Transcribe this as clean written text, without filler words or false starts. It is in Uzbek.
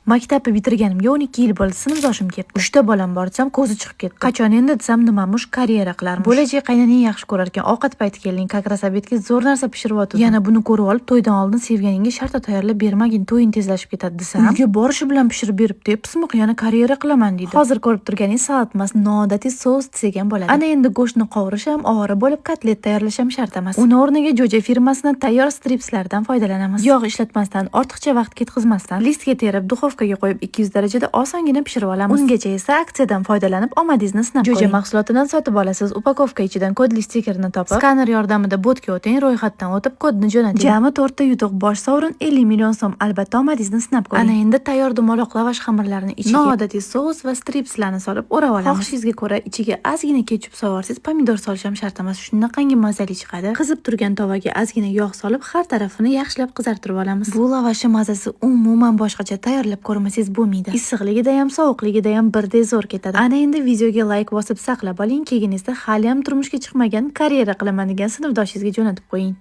Maktabni bitirganimga 12 yil bo'ldi, sinfdoshim kelibdi. Uchta bolam bor desam, ko'zi chiqib ketdi. Qachon endi desam, nimamush, karyera qilarmish. Bo'lajak qaynoning yaxshi ko'rar ekan. Ovqat payti kelding, как раз обед ga zo'r narsa pishirib o'tdim. Yana buni ko'rib olib, to'ydan oldin sevganingga shartta tayyorlab bermagin, to'ying tezlashib ketadi desam, uyga borishi bilan pishirib beribdi, pismiq, yana karyera qilaman deydi. Hozir ko'rib turganingiz salat emas, noodatiy sous desak ham bo'ladi. Ana endi go'shtni qovurish ham, ovora bo'lib kotlet tayyorlash ham shart emas. Uni o'rniga Jo'ja firmasining tayyor stripslardan foydalanamiz. Yog' ishlatmasdan, ortiqcha vaqt ketkazmasdan, listga terib, duxovkaga qo'yib 200 darajada osongina pishirib olamiz. Ungacha esa aksiyadan foydalanib omadingizni sinab ko'ring. Jo'ja mahsulotidan sotib olasiz. Упаковка ichidan kodli stikerni topib, skaner yordamida botga o'ting, ro'yxatdan o'tib kodni jo'nating. Jami 4 ta yutuq, bosh sovrin 50 million so'm. Albatta omadingizni sinab ko'ring. Ana endi tayyor dumaloq lavash xamirlarini ichiga noodatiy sous va stripslarni solib o'rab olamiz. Xohishingizga ko'ra ichiga ozgina ketchup solvorsangiz, pomidor solish ham shart emas. Shunaqangi mazali chiqadi. Qizib turgan tovaga ozgina yog' solib, har tarafini yaxshilab qizartirib olamiz. Bu lavashni mazasi umuman boshqacha, tayyorlab ko'rmasangiz bo'lmaydi. Issiqligida ham, sovuqligida ham birdek zo'r ketadi. Ana endi videoga layk bosib saqlab oling, keyin esa hali ham turmushga chiqmagan, karyera qilaman degan sinfdoshingizga jo'natib qo'ying.